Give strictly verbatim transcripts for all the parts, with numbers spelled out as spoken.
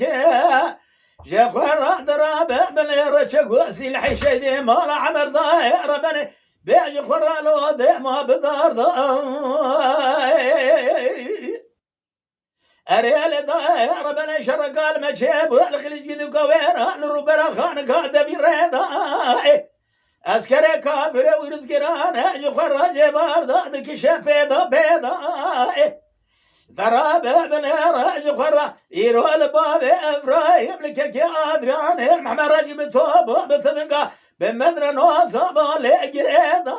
kekê. Ji xwe re dirabe binê re çek û sîlhê şeydê mala Emer dayê re benê. Bê ji xwe re lo dê ma bi dar da. Erê lê dayê re benê şereka li me çêbû, li xilîcgî dûka wê re li rûbera xanika devî rê da. Eskerê kafirê wî rizgiran e, ji xwe re cêbar da, dikişe pê da, pê da. Derabe binê re ji xwe re, îro li bavê Efrayim, li kekê Adrianê, Mehmed Recî bi top û bi tivinga, bi metre nosa balê girê da.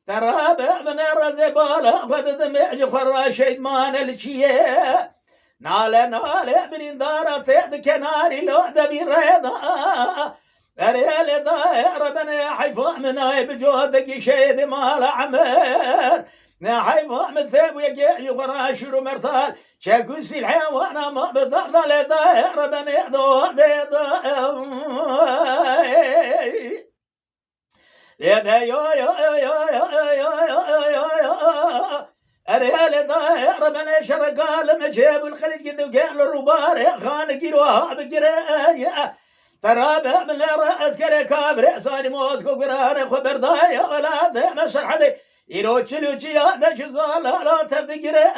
Derabe binê re zê bala xwe didimê, ji xwe re şeyd mane li çiyê. Nale nale birîndara tê di kenarî lo devî rê da. Erê lê dayê re benê heyfa min ay bi cotekî şeydê mala Emer. Ne heyfa min tê bû yekê ji xwe re şûr û mertal. Çek û sîlhê wana ma bi dar da lê dayê re benê do dê da. Dê de yo yo yo yo yo yo yo yo yo yo. Erê lê dayê re benê şereka li me çêbû, li xilîcgî dûka li rûbarê xanigî ro ha bigire. Terabe min lê re eskerê kafirê Salî Mosko girane xwe berdaye welatê me Serhedê. Îro çil û çiya de ji zalala tev digire.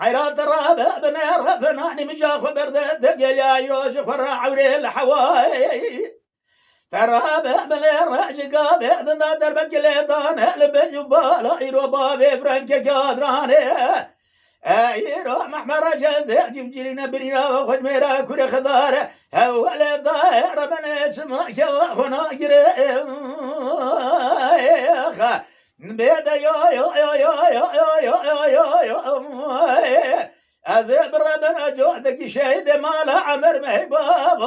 Heyra terabe binê re fenanî min ja xwe berde de geliya îro ji xwe re ewrê li hewayê. Terabe binê re ji gavê dinda derbekî lê dane li bin û bala îro bavê frenkeke adranê. Îro mehmera cezê cimcirîne birîna xwe ji mêra kurê xidare. Hewelê dayê re binê çima kewa xwe nagire. Bê de yo yo yo yo yo yo yo yo yo yo yo. Ez ê bi rebena codekî şehîdê mala Emer Mehbab.